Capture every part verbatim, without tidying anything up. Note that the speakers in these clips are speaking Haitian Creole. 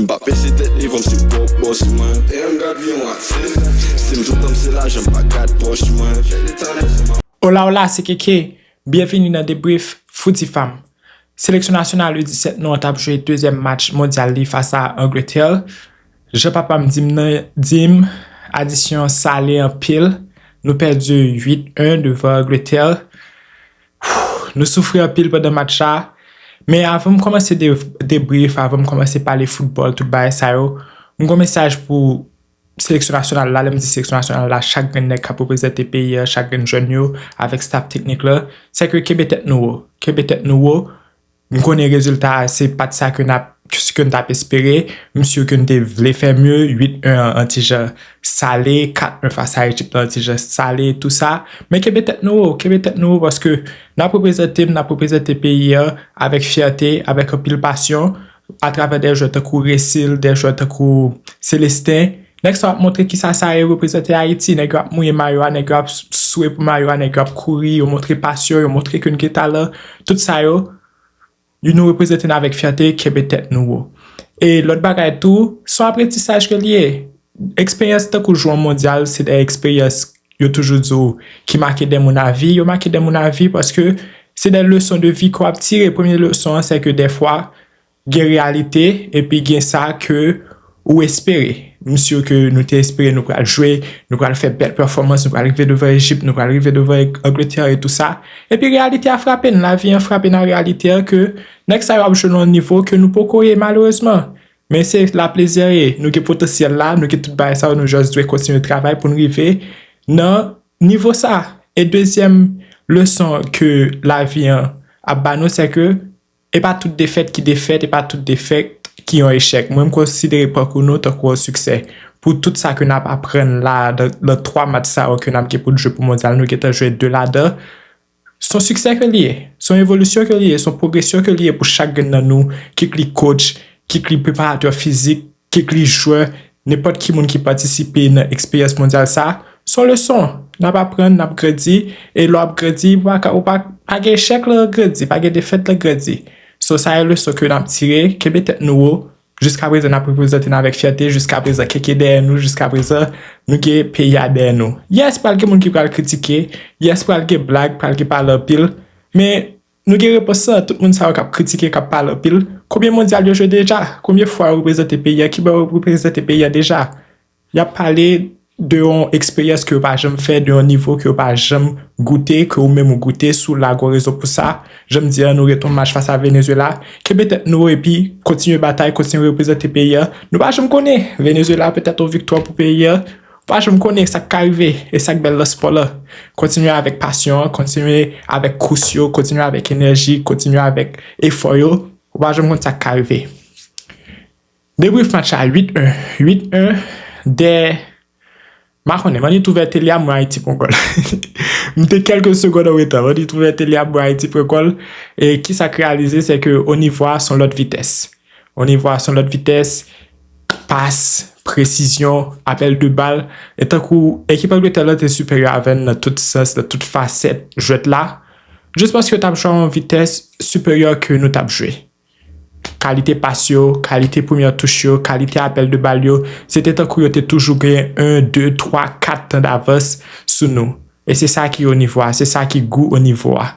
Pa peze tèt li, van m se pwòp bòs mwen. E m gad vye mwa. Si m tout tan m se lajan, m pa gad pòch mwen. Hola, hola, se Keke. Byenvini nan Debrief Fouti Fam. Seleksyon nasyonal U disèt nou an t ap jwe dezyèm match mondyal li fas a Angletè. Jan papa m di m nan, di m, adisyon an sale anpil. Nou pèdi uit en devan Angletè. Nou soufri anpil pandan match la. Men avan m kòmanse de, debrief, avan m kòmanse pale foutbòl, tout bagay sa yo, m gon mesaj pou seleksyon nasyonal la. Lè m di seleksyon nasyonal la, chak grenn nèg k ap reprezante peyi a, chak grenn jèn yo, avèk staff teknik la, se ke kenbe tèt nou wo. Kenbe tèt nou wo. M konnen rezilta a, se pa t sa ke n ap, ke n t ap espere. M si ke n te vle fè mye. Uit en an, an ti jan sale, kat en fas a Ejip lan, an ti jan sale, tou sa. Men kenbe tèt nou wo, kenbe tèt nou wo, paske n ap reprezante m, n ap reprezante peyi a avèk fyète, avèk anpil pasyon, atravè de jwè tankou Resil, de jwè tankou Celestin. Nèg sa yo ap montre kisa sa ye reprezante Ayiti. Nèg yo ap mouye mayo a, nèg yo ap swe pou mayo a, nèg yo ap kouri, yo montre pasyon, yo montre ke n gen talan. Tout sa yo, nou reprezante n avèk fyète, kenbe tèt nou wo. E lòt bagay tou, se yon aprantisaj ke l ye. Eksperyans tankou jwè mondyal, se de eksperyans yo toujou di w ki make de moun avi. Yo make de moun avi paske se de leson de vi ke w ap tire. Premye leson an, se ke dèfwa, gen reyalite, epi gen sa ke ou espere. M si ke nou te espere nou pral jwe, nou pral fè bèl pèfòmans, nou pral rive devan Ejip, nou pral rive devan Angletè e tou sa. Epi reyalite a frape n, lavi an frape n a reyalite a ke nèg sa yo ap jwe nan yon nivo ke nou poko ye malerezman. Men se la plezi a ye, nou gen potansyèl la, nou gen tout bagay sa yo, nou just dwe kontinye travay pou n rive nan nivo sa. E dezyèm leson ke lavi an ap ba nou, se ke e pa tout defèt ki defèt, e pa tout defèt ki yon echèk. Mwen, m konsidere pakou nou tankou yon siksè. Pou tout sa ke n ap aprann la, nan, nan twa match sa yo ke n ap gen pou n jwe pou mondyal, nou gentan jwe de ladan. Se yon siksè ke l ye. Se yon evolisyon ke l ye. Se yon pwogresyon ke l ye pou chak grenn nan nou, kit li coach, kit li preparatè fizik, kit li jwè, nenpòt ki moun ki patisipe nan eksperyans mondyal sa, se yon leson. N ap aprann, n ap grandi, e lè w ap grandi, ou pa ka, ou pa, pa gen echèk lè w grandi, pa gen defèt lè w grandi. So, sa e leson ke n ap tire, kenbe tèt nou wo. Jiskaprezan, n ap reprezante n avèk fyète, jiskaprezan, Keke dèyè nou, jiskaprezan, nou gen peyi a dèyè nou. Yes, pral gen moun ki pral kritike, yes, pral gen blag, pral gen pale anpil, men nou gen repons lan, tout moun sa yo k ap kritike, k ap pale anpil. Konbyen mondyal yo jwe deja? Konbyen fwa yo reprezante peyi a? Kibò yo reprezante peyi a deja? Y ap pale de yon eksperyans ke yo pa janm fè, de yon nivo ke yo pa janm goute, ke ou menm ou goute, si w la, gon rezon pou sa. Jan m di a, nou ret yon match fas a Venezuela. Kenbe tèt nou wo epi kontinye batay, kontinye reprezante peyi a. Nou pa janm konnen. Venezuela petèt yon viktwa pou peyi a. Ou pa janm konnen sa k ka rive, e sa k bèl nan spò la. Kontinye avèk pasyon an, kontinye avèk kous yo, kontinye avèk enèji, kontinye avèk efò yo. Ou pa janm konn sa k ka rive. Debrif match la, uit en. Uit en, dè, m pa konnen, m annik ouvè tele a, m wè Ayiti pran gòl. M te kèlke segonn an reta, m annik ouvè tele a, m wè Ayiti pran gòl. E kisa k reyalize, se ke o nivo a, se yon lòt vitès. O nivo a, se yon lòt vitès, pas, presizyon, apèl de bal. E tankou ekip Angletè la te siperyè avè n nan tout sans, nan tout fasèt jwèt la. Jis paske yo t ap jwe a yon vitès siperyè ke nou t ap jwe. Kalite pas yo, kalite premyè touch yo, kalite apèl de bal yo, se te tankou yo te toujou genyen en, de, twa, kat tan davans sou nou. E se sa ki o nivo a, se sa ki gou o nivo a.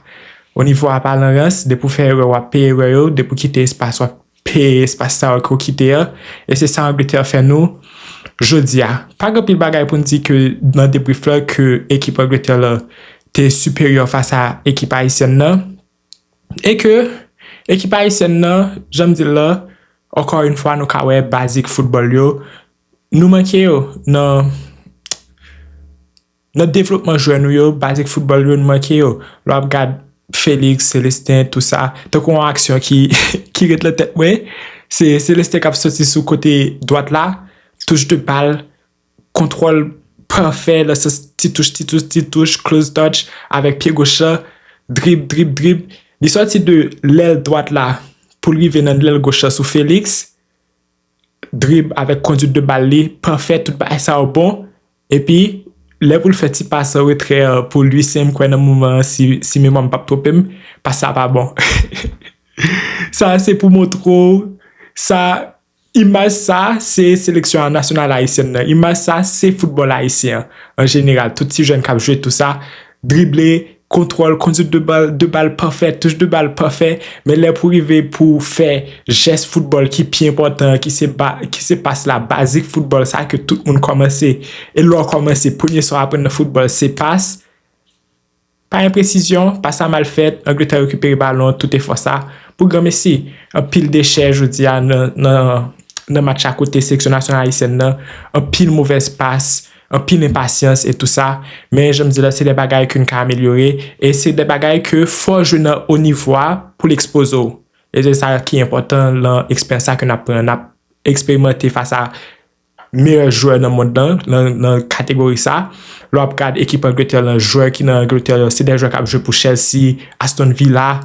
O nivo a pa lan rans, depi w fè erè, w ap peye erè yo, depi w kite espas, w ap peye espas sa yo ke w kite a. E se sa Angletè fè nou jodi a. Pa gen anpil bagay pou n di ke nan debrif la ke ekip Angletè la te siperyè fas a ekip ayisyèn nan. E ke ekip ayisyèn nan, jan m di l la, encore une fois, nou ka wè bazik foutbòl yo, nou manke yo nan, nan devlopman jwè nou yo, bazik foutbòl yo, nou manke yo. Lè w ap gad Felix, Celestin, tou sa, tankou yon aksyon ki, ki ret nan tèt mwen, se Celestin k ap soti sou kote dwat la, touch de bal, kontwòl pafè, nan sans ti touch, ti touch, ti touch, close touch, avèk pye goch la, drib, drib, drib. Li sòti de lèl dwat la pou l rive nan lèl goch la sou Felix. Drib avèk kondwit de bal li, pafè, tout bagay sa yo bon. Epi, lè pou l fè ti pas an retrè an pou Luis, m kwè nan moman an, si, si memwa m p ap twonpe m, pas la pa bon. Sa se pou montre w, sa, Imaj sa, se seleksyon nasyonal ayisyèn nan. Imaj sa, se foutbòl ayisyen an, an jeneral. Tout ti jèn k ap jwe tou sa, drible, kontwòl, kondwit de bal, de bal pafè, touch de bal pafè. Men lè pou rive pou fè jès foutbòl ki pi enpòtan, ki se, ba, ki se pas la, bazik foutbòl sa ke tout moun kòmanse. E lè w kòmanse, premye sa w aprann nan foutbòl, se pas. Pa gen presizyon, pas la mal fèt, Angletè rekipere balon, tout efò sa. Pou granmesi, anpil dechè jodi a nan, nan, nan match a kote seleksyon nasyonal ayisyèn nan, anpil movèz pas, anpil enpasyans e tou sa. Men, jan m di la, se de bagay ke n ka amelyore e se de bagay ke fò w jwe nan o nivo a pou l ekspoze w. E se sa ki enpòtan lan eksperyans sa ke n ap pran, n ap eksperimante fas a meyè jwè nan mond lan, nan, nan kategori sa. Lè w ap gad ekip Angletè lan, jwè ki nan Angletè yo, se de jwè k ap jwe pou Chelsea, Aston Villa,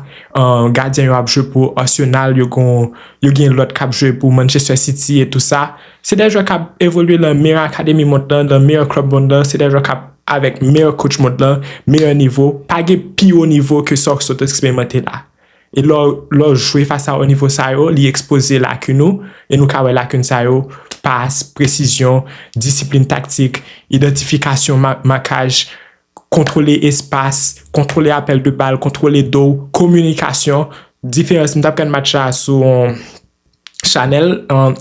gadyen yo ap jwe pou Arsenal, yo gen, yo gen lòt k ap jwe pou Manchester City e tou sa. Se de jwè k ap evolye lan meyè akademi mond lan, lan meyè klèb mond lan, se de jwè k ap avèk meyè coach mond lan, meyè nivo, pa gen pi wo nivo ke sa w sot eksperimante la. E lè w, lè w jwe fas a o nivo sa yo, li ekspoze lakin ou, e nou ka wè lakin sa yo, pas, presizyon, disiplin taktik, idantifikasyon ma, makaj, kontwole espas, kontwole apèl de bal, kontwole do, kominikasyon. Diferans, m t ap gad match la sou yon chanèl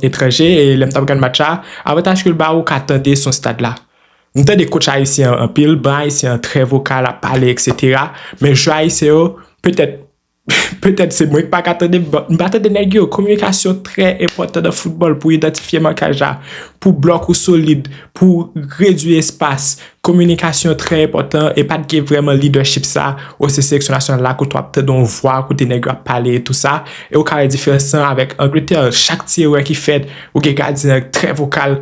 etranje, e lè m t ap gad match la, avantaj ke l ba ou ka tande son stad la. M tande coach ayisyen an anpil, ban ayisyen an trè vokal, ap pale, etsetera. Men jwè ayisyen yo, petèt, petèt se mwen ki pa ka tande, m pa tande nèg yo. Kominikasyon trè enpòtan nan foutbòl pou idantifye makaj la, pou blòk ou solid, pou redui espas. Kominikasyon trè enpòtan e pa t gen vrèman leadership sa, osnon seleksyon nasyonal la kote w ap tande yon vwa, kote nèg yo ap pale e tou sa. E ou ka wè diferans lan avèk Angletè, chak ti erè ki fèt, ou gen gadyen an trè vokal,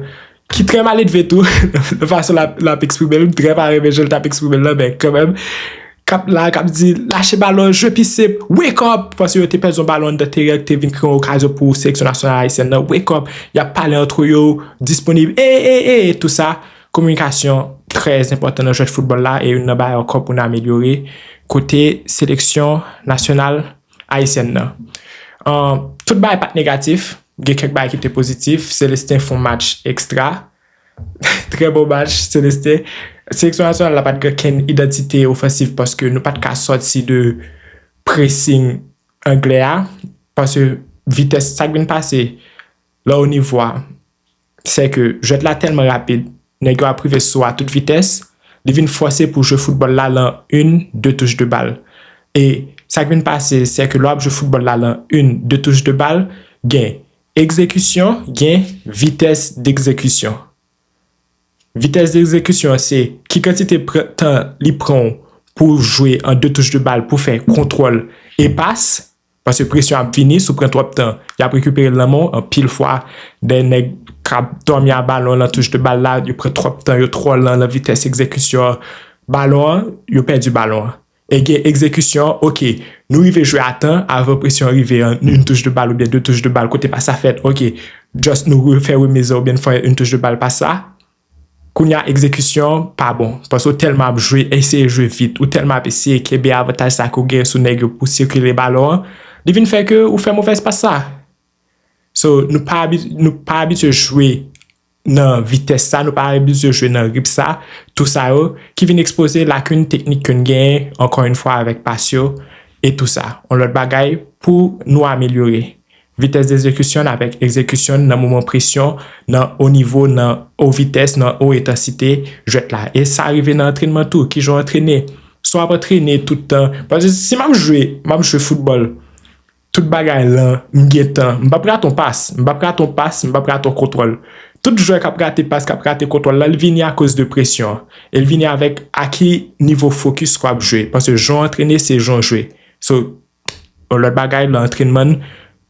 ki trè maledve tou, nan fason l ap, l ap eksprime l, m trè pa renmen jan l t ap eksprime l lan, men kanmenm, k ap la, k ap di, lache balon, jwe pi senp, wake up! Paske yo te pèdi yon balon anndan teren an ki te vin kreye yon okazyon pou seleksyon nasyonal ayisyèn nan, wake up! Y ap pale antre yo, disponib, e, e, e, e, tou sa. Kominikasyon trè enpòtan nan jwèt foutbòl la, e youn nan bagay ankò pou n amelyore kote seleksyon nasyonal ayisyèn nan. Tout bagay pa t negatif, gen kèk bagay ki te pozitif. Celestin fè yon match ekstra. Trè bon match, Celestin. Seleksyon nasyonal la pa t gen okenn idantite ofansif paske nou pa t ka sòti de pressing anglè a. Paske vitès, sa k vin pase la o nivo a, se ke jwèt la tèlman rapid, nèg yo ap rive sou a tout vitès, li vin fòse pou jwe foutbòl la lan youn, de touch de bal. E sa k vin pase, se ke lè w ap jwe foutbòl la lan youn, de touch de bal, gen egzekisyon, gen vitès degzekisyon. Vitès degzekisyon an se ki kantite tan li pran w pou w jwe an de touch de bal pou fè kontwòl e pas. Paske presyon ap vini, si w pran twòp tan, y ap rekipere l nan men w. Anpil fwa, de nèg k ap dòmi a balon lan touch de bal la, yo pran twòp tan, yo twò lan lan vitès egzekisyon balon an, yo pèdi balon an. E gen egzekisyon, oke, nou rive jwe a tan, avan presyon an rive an, youn touch de bal oubyen de touch de bal, kote pas la fèt, oke, just nou refè remiz lan oubyen n fè youn touch de bal pas la. Kounye a egzekisyon pa bon, paske w tèlman ap jwe, eseye jwe vit, ou tèlman ap eseye kenbe avantaj sa ke w genyen sou nèg yo pou sikile balon an, li vin fè ke ou fè movèz pas sa. So, nou pa abi, nou pa abitye jwe nan vitès sa, nou pa abitye jwe nan ritm sa, tou sa yo, ki vin ekspoze lakin teknik ke n genyen, ankò yon fwa, avèk pas yo, e tou sa. Yon lòt bagay pou nou amelyore. Vitès degzekisyon avèk egzekisyon nan moman presyon, nan o nivo, nan o vitès, nan o entansite jwèt la. E sa rive nan antrènman tou, kijan w antrene. Si w ap antrene tout tan, paske si m ap jwe, m ap jwe foutbòl, tout bagay lan, m gen tan, m p ap rate yon pas, m p ap rate yon pas, m p ap rate yon kontwòl. Tout jwè k ap rate pas, k ap rate kontwòl la, li vini akoz de presyon. E l vini avèk a ki nivo fokis ke w ap jwe. Paske jan w antrene, se jan w jwe. So, yon lòt bagay, nan antrènman,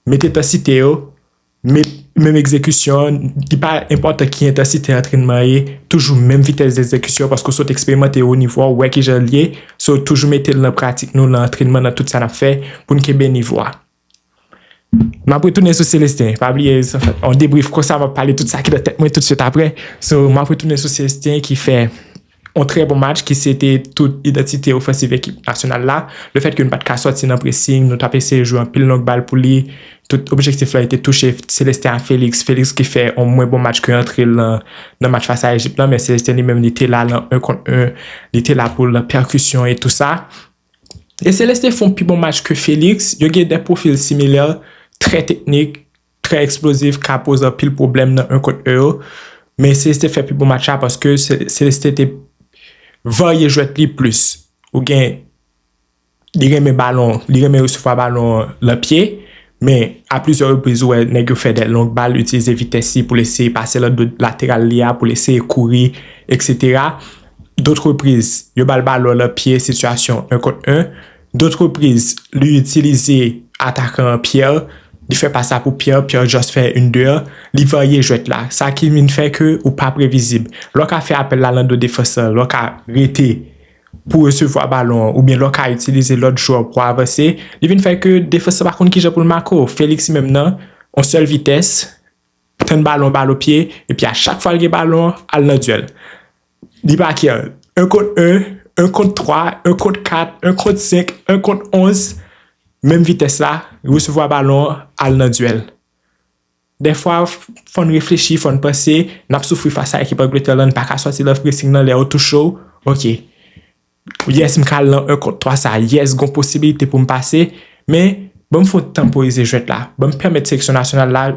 mete entansite yo, met menm egzekisyon, li pa enpòtan ki entansite antrènman ye, toujou menm vitès degzekisyon, paske w sot eksperimante o nivo a, w wè kijan l ye, so toujou mete l nan pratik nou, nan antrènman, nan tout sa n ap fè, pou n kenbe nivo a. M ap retounen sou Celestin, pa bliye, an debrif konsa, m ap pale tout sa ki nan tèt mwen toutswit apre. So, m ap retounen sou Celestin ki fè yon trè bon match ki se te tout idantite ofansiv ekip nasyonal la. Lefètke nou pa t ka sòti nan pressing, nou t ap eseye jwe anpil long bal pou li. Tout objektif la te touche Celestin a Félix. Félix ki fè yon mwen bon match ke antre l nan, nan match fas a Ejip la, men Celestin li menm li te la nan un kont un, li te la pou nan pèkisyon e tou sa. E Celestin fè yon pi bon match ke Félix. Yo gen de pwofil similè, trè teknik, trè eksplozif, ka poze anpil pwoblèm nan un kont un yo. Men Celestin fè pi bon match la paske Celestin te varye jwèt li plis. Ou gen, li renmen balon, li renmen resevwa balon lan pye, men a plizyè repriz ou wè nèg yo fè de long bal, itilize vitès li pou l eseye pase lan do lateral li a, pou l eseye kouri, eksetera. Dòt repriz, yo ba l balon lan pye, sitiyasyon un kont un. Dòt repriz, li itilize atakan an Pierre, li fè pas la pou Pierre, Pierre just fè une deux, li varye jwèt la. Sa ki vin fè ke ou pa previzib. Lè w ka fè apèl la lan do defansè, lè w ka rete pou resevwa balon an, oubyen lè w ka itilize lòt jwè pou avanse, li vin fè ke defansè pa konn kijan pou l make w. Félix li menm nan, yon sèl vitès, tann balon ba l o pye, epi a chak fwa l gen balon, al nan dyèl. Li pa kè. Un kont un, un kont twa, un kont kat, un kont senk, un kont onz, menm vitès la, resevwa balon, al nan dyèl. Dèfwa, fò n reflechi, fò n panse, n ap soufri fas a ekip Angletè lan, n pa ka sòti lan pressing nan lè yo touche w. Ok. Yes, m ka al lan un kont twa sa. Yes, gon posibilite pou m pase. Men, ban m fè w tanporize jwèt la. Ban m pèmèt seleksyon nasyonal la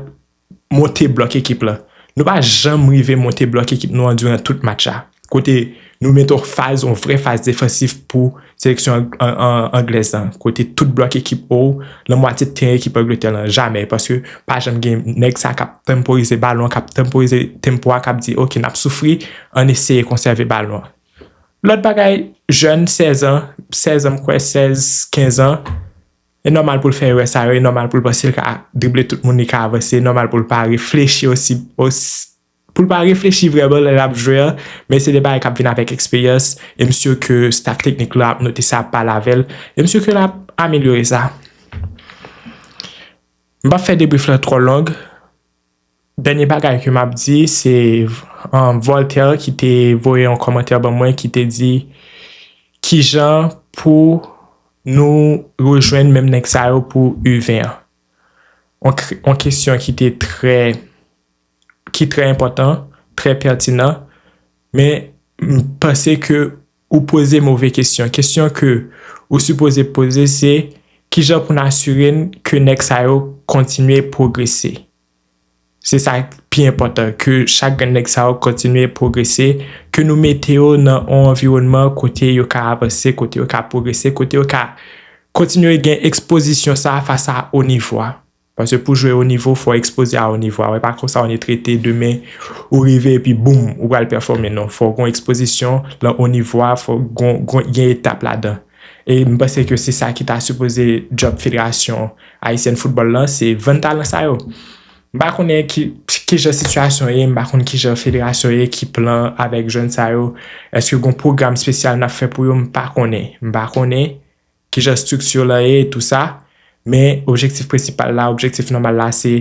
monte blòk ekip la. Nou pa janm rive monte blòk ekip nou an diran tout match la. Kote nou mete yon faz, yon vrè faz defansif pou seleksyon anglèz lan. Kote tout blòk ekip ou lan mwatye teren ekip Angletè lan. Jamè. Paske pa janm gen nèg sa k ap tanporize balon, k ap tanporize tempo a, k ap di, ok, n ap soufri, ann eseye konsève balon an. Lòt bagay, jèn, sèz an, sèz an, m kwè, sèz, kenz an, e nòmal pou l fè erè sa yo, e nòmal pou l panse l ka drible tout moun, li ka avanse, e nòmal pou l pa reflechi osi, osi, pou l pa reflechi vrèman lè l ap jwe an, men se de bagay k ap vin avèk eksperyans, e m si ke staff teknik la ap note sa, ap pale avè l, e m si ke l ap amelyore sa. M p ap fè debrif la twò long. Dènye bagay ke m ap di, se, um, Voltaire ki te voye yon kòmantè ban mwen ki te di, kijan pou nou rejwenn menm nèg sa yo pou U ven an? Yon k-, yon kesyon ki te trè, ki trè enpòtan, trè pètinan, men m panse ke ou poze move kesyon. Kesyon ke ou sipoze poze, se kijan pou n asire n ke nèg sa yo kontinye pwogrese. Se sa k pi enpòtan, ke chak grenn nèg sa yo kontinye pwogrese, ke nou mete yo nan yon anviwònman kote yo ka avanse, kote yo ka pwogrese, kote yo ka kontinye gen ekspozisyon sa a fas a wo nivo a. Paske pou jwe wo nivo, fò w ekspoze a wo nivo a. E pa konsa w annik rete demen, ou rive epi boum, ou pral pèfòme. Non, fò w gen yon ekspozisyon lan wo nivo a, fò w gen, gen, gen etap ladan. E m panse ke se sa ki ta sipoze djòb Federasyon Ayisyèn Foutbòl lan, se vann talan sa yo. M pa konnen ki, kijan sitiyasyon ye, m pa konn kijan federasyon ye, ki plan avèk jèn sa yo. Èske gon pwogram espesyal n ap fè pou yo? M pa konnen. M pa konnen kijan estrikti lan ye, tou sa. Men objektif prensipal la, objektif nòmal la, se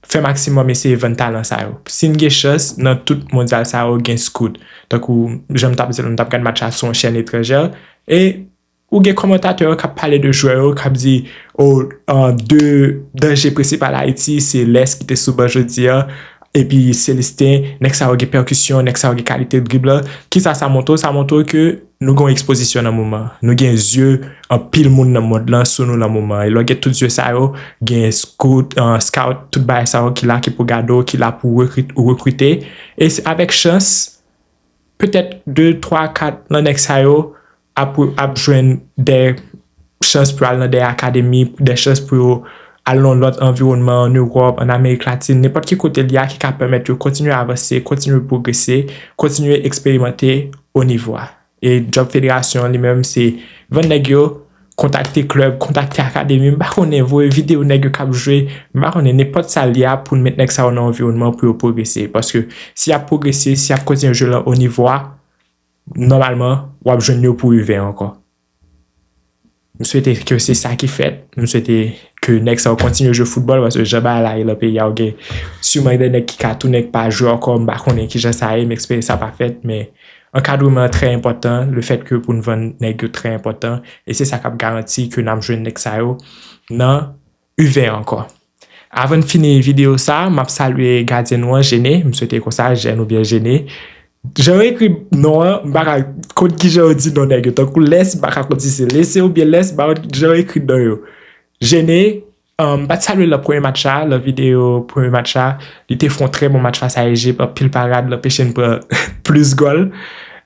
fè maksimòm eseye vann talan sa yo. Si n gen chans, nan tout mondyal sa yo, gen scout. Tankou, jan m t ap di l, m t ap gad match la sou yon chèn etranjè. E ou gen kòmantatè yo k ap pale de jwè yo, k ap di, o, an, de danje prensipal Ayiti, se Lès ki te sou ban jodi a, epi Celestin, nèg sa yo gen pèkisyon, nèg sa yo gen kalite drib lan. Kisa sa montre w? Sa montre w ke nou gen yon ekspozisyon nan moman. Nou gen zye anpil moun nan mond lan sou nou nan moman. E lè w gen tout zye sa yo, gen scout, an, scout, tout bagay sa yo ki la, ki pou gade w, ki la pou rekrit-, rekrite. E se avèk chans, petèt de, twa, kat nan nèg sa yo ap, ap jwenn de chans pou al nan de akademi, de chans pou yo al nan lòt anviwònman, an Ewòp, an Amerik Latin, nenpòt ki kote l ye a ki ka pèmèt yo kontinye avanse, kontinye pwogrese, kontinye eksperimante wo nivo a. E djòb federasyon an li menm, se vann nèg yo, kontakte klèb, kontakte akademi, m pa konnen, voye videyo nèg yo k ap jwe, m pa konnen, nenpòt sa l ye a pou n met nèg sa yo nan anviwònman pou yo pwogrese. Paske si y ap pwogrese, si y ap kontinye jwe lan wo nivo a, nòmalman, w ap jwenn yo pou U ven ankò. M swete ke se sa ki fèt. M swete ke nèg sa yo kontinye jwe foutbòl, paske jan bagay la ye lan peyi a, ou gen siman de nèg ki ka tounen k pa jwe ankò, m pa konnen kijan sa ye, m espere sa pa fèt, men Ankadreman an trè enpòtan, lefètke pou n vann nèg yo trè enpòtan, e se sa k ap garanti ke n ap jwenn nèg sa yo nan U ven ankò. Avan n fini videyo sa, m ap salye gadyen nou an, Jene, m swete konsa, Jèn oubyen Jene. Jan yo ekri non an, m pa ka konn kijan yo di non nèg yo, tankou Lès, m pa ka konn si se Lese oubyen Lès, m pa konn jan yo ekri non yo. Jene, um, m pa t salye l nan premye match la, nan videyo premye match la, li te fè yon trè bon match fas a Ejip, anpil parad, l anpeche n pran plis gòl.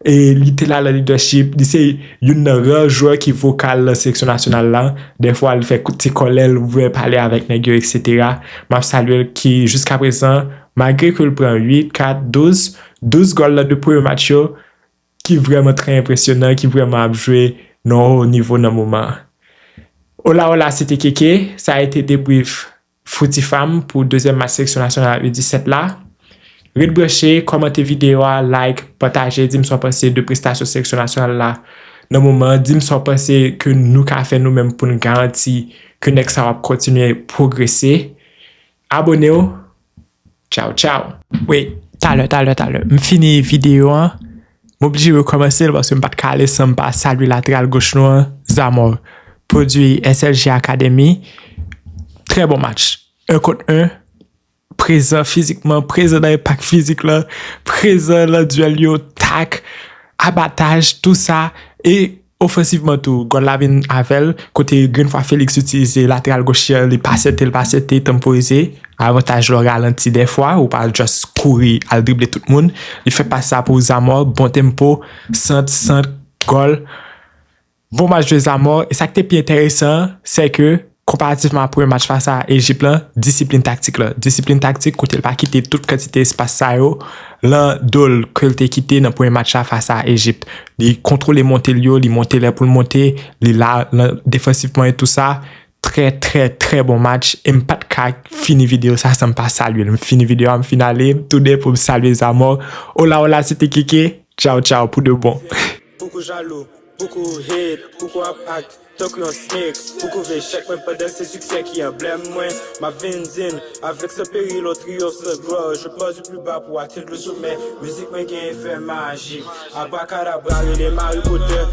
E li te la nan leadership, li se youn nan ra jwè ki vokal nan seleksyon nasyonal la. Dèfwa, li fè kout ti kòlè, l ouvè pale avèk nèg yo, etsetera. M ap salye l ki, jiskaprezan, malgre ke l pran uit, kat, douz, douz gòl nan de premye match yo, ki vrèman trè enpresyonan, ki vrèman ap jwe nan wo nivo nan moman an. Hola, hola, se te Keke. Sa a ete debrif Foutifam pou dezyèm match seleksyon nasyonal U disèt la. Ret branche, kòmante videyo a, like, pataje, di m sa w panse de prestasyon seleksyon nasyonal la nan moman an. Di m sa w panse ke nou ka fè nou menm pou n garanti ke nèg sa yo ap kontinye pwogrese. Abone w. Tchaw, tchaw. Wi, talè, talè, talè. M fini videyo an. M oblije rekòmanse l paske m pa t ka ale san m pa salye lateral goch nou an, Zamò. Pwodui S L G Academy. Trè bon match. En kont en. Prezan fizikman, prezan nan enpak fizik la, prezan nan dyèl yo, tak, abataj, tou sa. E ofansivman tou, gòl la vin avè l, kote grenn fwa Felix itilize lateral goch li, li pa sète, li pa sète, tanporize. Avantaj lè w ralanti dèfwa, ou pa just kouri al drible tout moun. Li fè pas sa pou Zamò, bon tempo, sant, sant, gòl. Bon match de Zamò, e sa k te pi enteresan, se ke, konparativman a premye match fas a Ejip lan, disiplin taktik la. Disiplin taktik kote l pa kite tout kantite espas sa yo lan do l ke l te kite nan premye match la fas a Ejip. Li kontwole monte l yo, li monte lè pou l monte, li la lan defansivman e tou sa. Trè, trè, trè bon match. E m pa t ka fini videyo sa san m pa salye l. M fini videyo a, m fin ale, m tounen pou m salye Zamò. Hola, hola, se te Keke. Tchaw, tchaw, pou de bon. Poukou jalou, poukou hate, poukou ap act tankou yon snake, poukou vle chèk mwen pandan se siksè ki anblèm mwen. M ap vin di n, avec ce péril on triomphe sans gloire, je pars du plus bas pour atteindre le sommet. Mizik mwen gen efè majik, abrakadabra rele Harry Potter.